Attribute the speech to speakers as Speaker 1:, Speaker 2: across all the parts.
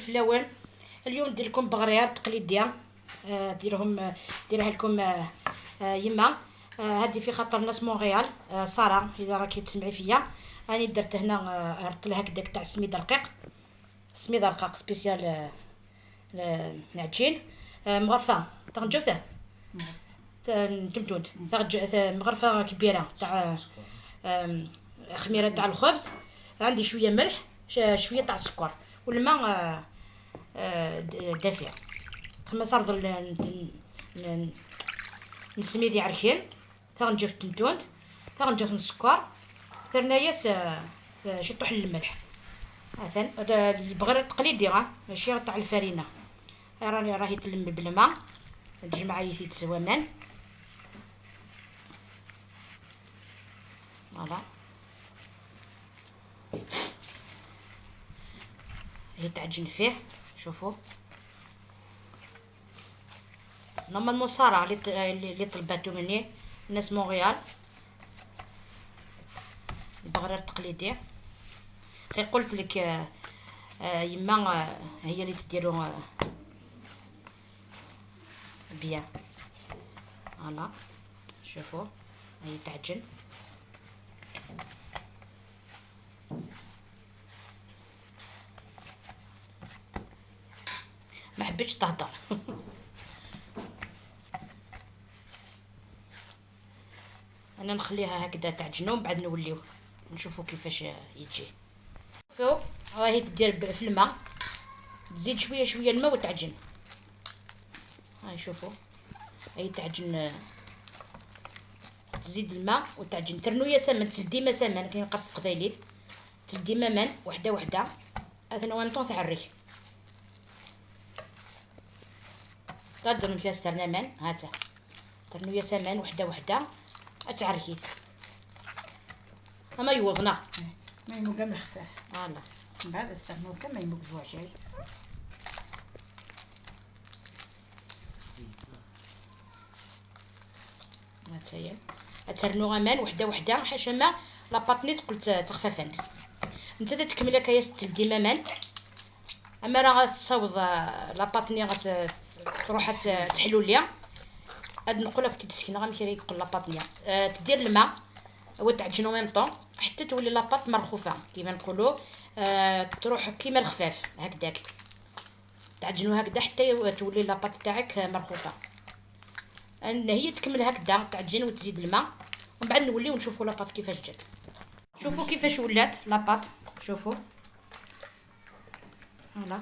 Speaker 1: فلاول. اليوم ندير لكم بغرير تقليدية، ديرهم ديرها لكم يما. هادي في خاطر ناس مونريال. ساره اذا راكي تسمعي فيا، راني درت هنا رطل هكداك تاع السميد رقيق، سميد رقاق spécial العجين. مغرفه تغنجوته تمتونت مغرفه كبيرة تاع خميره تاع الخبز. عندي شوية ملح، شوية تاع السكر، والماء دافئ. خمس رضل نسميدي عركين تغنجف تمتونت تغنجف السكر ثرناياس شطوح الملح. مثلا هذا البغرير التقليدي ماشي تاع الفرينة. راني راهي تلم بالماء تجمع يتسوى مان. voilà هي تعجن فيه. شوفوا normalement ساره اللي طلباتو مني الناس مونريال، البغرير التقليدي. غير قلت لك يما هي اللي تديرو bien. voilà شوفوا هي تعجن. ما حبيتش تهضر. انا نخليها هكذا تعجنو، ومن بعد نوليو نشوفو كيفاش يجي. شوفوا راهي تدير في الماء، تزيد شوية شوية الماء وتعجن. هاي شوفوا هي تعجن، تزيد الماء وتعجن. ترنو يا سمن، تلدي ما سمن كاين قص قبايليت، تلدي ما من وحده وحده. اثنا وان طون تعري تقدر مكاس ترنمان. هاتا ترنو يا سمن وحده وحده اتعركيت. اما يوغنا
Speaker 2: ما يموك من الخفاف.
Speaker 1: voilà
Speaker 2: من بعد استعملو كما يموك بوعشاي.
Speaker 1: هاتايا ترنو امان وحده وحده، حاشا ما la pâte ني تقول تخففنت. انت تكمل هكايا تلدي مامان. اما راه غتصاوب la pâte ني تروح تحلو ليا. هاد نقول لك تسكن غير كي يقول la pâte ني. تدير الماء وتعجنو même temps حتى تولي la pâte مرخوفه كيما نقولوا، تروح كيما الخفاف هكداك. تعجنو هكذا حتى تولي la pâte تاعك مرخوفه. ان هي تكمل هكذا تعجن وتزيد الماء، ومن بعد نوليو نشوفوا la pâte كيفاش جات. شوفوا كيفاش ولات la pâte. شوفوا voilà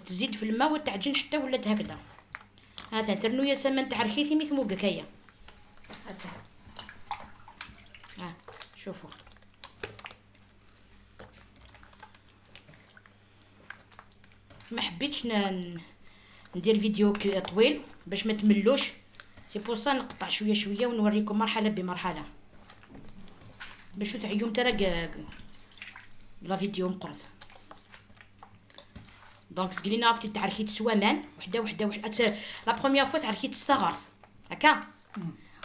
Speaker 1: تزيد في الماء وتعجن حتى ولات هكذا. هذا ترنو يا سمن تاع رخيثي ميث موكاكايا. هاتا ها شوفوا ما حبيتش ندير فيديو طويل باش ما تملوش، c'est pour ça نقطع شوية شوية ونوريكم مرحلة بمرحلة باش تعيوم ترى la vidéo مقرض. donc سقلينا كنت تعركيت سوامان وحده وحده وحده. la première fois تعركيت ستغرث هكا،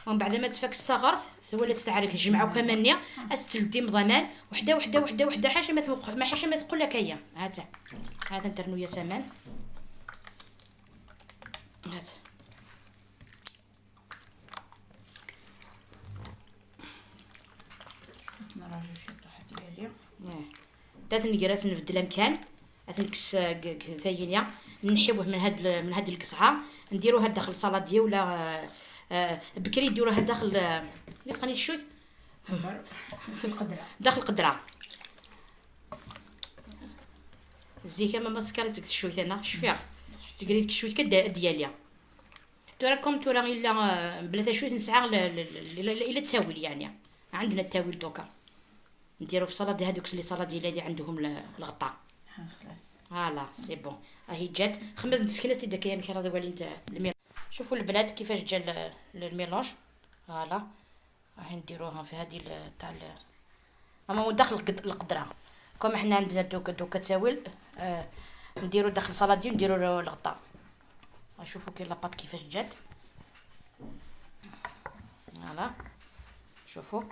Speaker 1: ومن بعد ما تفك ستغرث ولات تعرك الجمعة وكمانيه استلدي مضمان وحده وحده وحده وحده، حاجة ما حاجة ما تقول لك هي. هاتا هذا نترنو يا سمان. هات
Speaker 2: نراجع شي طاحه ديالي.
Speaker 1: لا نقراس نبدل مكان نكس ثاينيا نحيوه من هاد القصعه، نديروها داخل saladier ولا بكري يديروها داخل اللي تقني الشوت
Speaker 2: في القدرة،
Speaker 1: داخل القدرة. الزيكا ما تسكرت الشوت انا شفيق تقريت الشوت كدا دياليا. تورا كوم تورا الا بلا تشوت نسعى الى التاويل، يعني عندنا التاويل دوكا نديرو في saladier هذوك les saladiers اللي عندهم الغطاء.
Speaker 2: خلاص
Speaker 1: voilà c'est bon راهي جات خمس نسكنس تي داك يعني راه والي نتاع ال mélange. شوفوا البنات كيفاش جا ال mélange. voilà راح نديروها في هذه تاع اما داخل القدرة. comme حنا عندنا دوكا تاويل نديرو داخل saladier نديرو الغطاء. شوفوا كي la pâte كيفاش جات. voilà شوفوا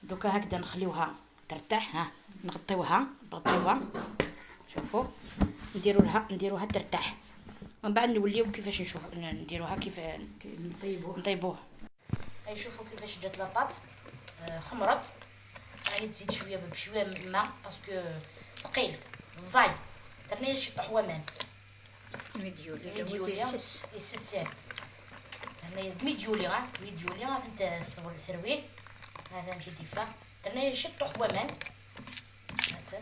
Speaker 1: دوكا هكذا نخليوها ترتاح. ها نغطيوها نغطيوها. شوفوا نديروا لها نديروها ترتاح، ومن بعد نوليو كيفاش نشوف نديروها كيف
Speaker 2: نطيبوه
Speaker 1: نطيبوه. هاي شوفوا كيفاش جات la pâte، خمرت، راهي تزيد شوية بشوية ماء parce que ثقيل زاي درنا شي طحوه مان
Speaker 2: ميديولي
Speaker 1: ميديولي يسس هنا ميديولي غا ميديولي غا ثرويت هذا مشي ديفا درنا شي طحوه مان هاتا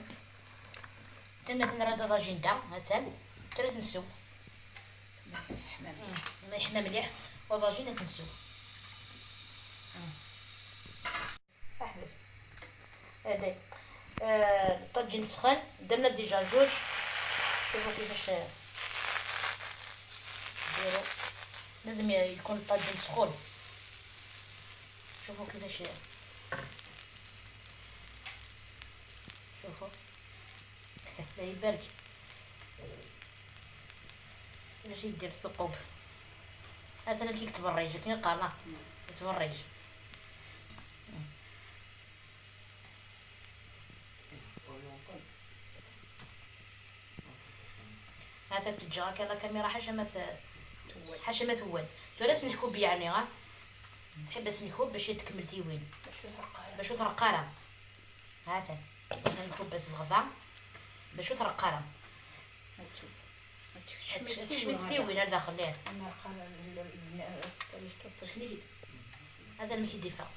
Speaker 1: درنا تنراد ضاجينتا هاتا ترى تنسو ما يحمى مليح وضاجينه تنسو. احبس هادي. الطاجين سخن، درنا déjà جوج. شوفوا كيفاش ديرو، لازم يكون الطاجين سخون. شوفوا كيفاش، شوفوا الله يبارك كيفاش يدير الثقوب. هذا كي تبريج كي قانا تبريج. هذا تجا كان كاميرا حاجة ما حاجة ما ثوال تورا سنكوب يعني غا تحب سنكوب باش تكمل تيوين باش ترقاره. هذا نكوب بس الغذا باش ترقاره تشمي تيوين هذا خليه هذا المكي ديفا،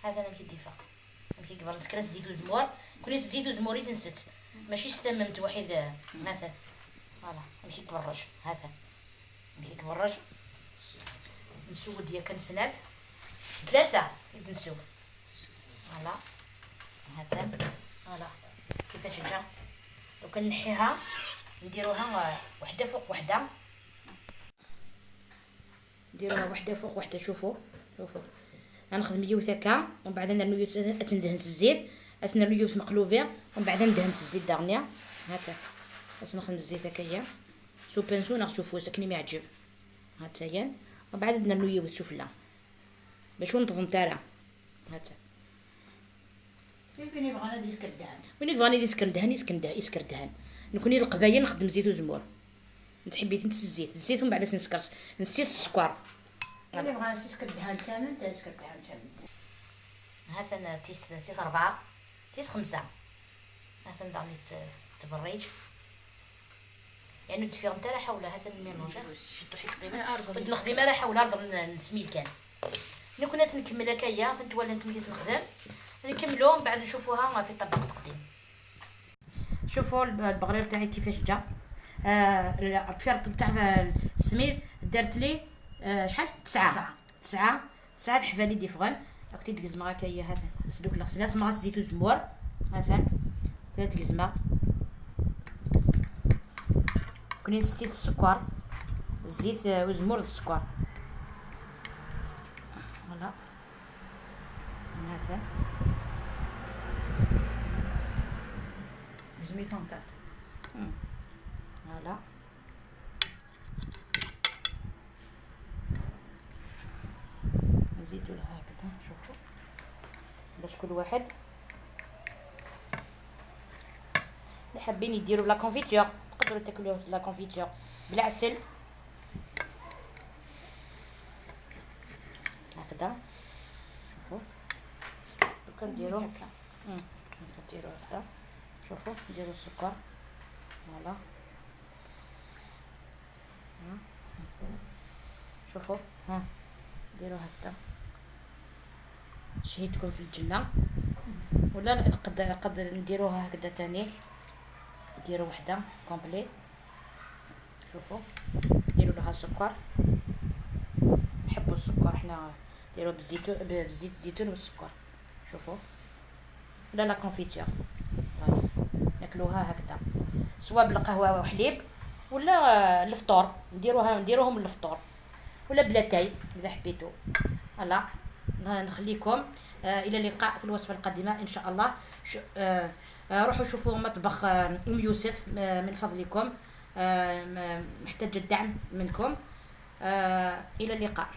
Speaker 1: هذا المكي ديفا مكي كبر سكرا زيدو زمور كوني زيدو زموري تنست ماشي استممت وحيد مثلا. فوالا ماشي كبرج هذا ماشي كبرج. نسود يا كنسناف ثلاثة نسود. voilà هاتا voilà كيفاش جا. دوك نحيها نديروها وحدة فوق وحدة، نديروها وحدة فوق وحدة. شوفوا شوفوا غنخدم يوث هكا ومن بعد نرمي يوث ندهن الزيت، نرمي يوث مقلوبة ومن بعد ندهن الزيت داغنيا. هاتا نخدم الزيت هكايا sous pinceau نغسو فوسك كني ما يعجب. هاتايا ومن بعد نرمي يوث سفلى باش نطغم تارا. هاتا
Speaker 2: سي وين يبغانا ديسكر دهان،
Speaker 1: وين يبغاني ديسكر دهان يسكن دهان يسكر دهان. نكوني القبايل نخدم زيت وزمور، نتحبي تنس الزيت الزيت ومن بعد نسكر نسيت السكر.
Speaker 2: وين يبغانا سيسكر دهان تامن تسكر دهان تامن.
Speaker 1: هاتا تيس 4 تيس 5. هاتا ندعني تبريج يعني تفيغ نتا راه حول هاتا الميلونج شدو حيت قريبا نخدم راه حول ارض نسميل كان نكون تنكمل هكايا تنتولى نتميز نخدم نكملو من بعد نشوفوها في طبق تقديم. شوفوا البغرير تاعي كيفاش جا. الفرط تاع السميد دارت لي شحال 9 9 9 حفالي ديفغان. راك تقزمه هكايا هذا سدوك الغسلات مع الزيت وزمور مثلا ثلاث قزمه. كوني نسيت السكر الزيت وزمور السكر. voilà هذا
Speaker 2: زميتون كات.
Speaker 1: voilà نزيدو لها هكذا. شوفوا باش كل واحد اللي حابين يديروا la confiture تقدروا تاكلوه la confiture بالعسل هكذا. شوفوا دوكا نديرو هكا نديرو هكذا. شوفوا نديرو السكر. voilà شوفوا ها نديرو هكذا. شهيتكم في الجنة. ولا نقدر نديروها هكذا تاني، نديرو وحده complet. شوفوا نديرو لها السكر، نحبوا السكر حنا نديرو بالزيتون بالزيت الزيتون والسكر. شوفوا ولا la confiture ناكلوها هكذا سواء بالقهوة وحليب ولا الفطور، نديروها نديروهم الفطور ولا بلا تاي اذا حبيتو. voilà نخليكم الى اللقاء في الوصفة القادمة ان شاء الله. روحوا شوفوا مطبخ ام يوسف من فضلكم، محتاجه الدعم منكم. الى اللقاء.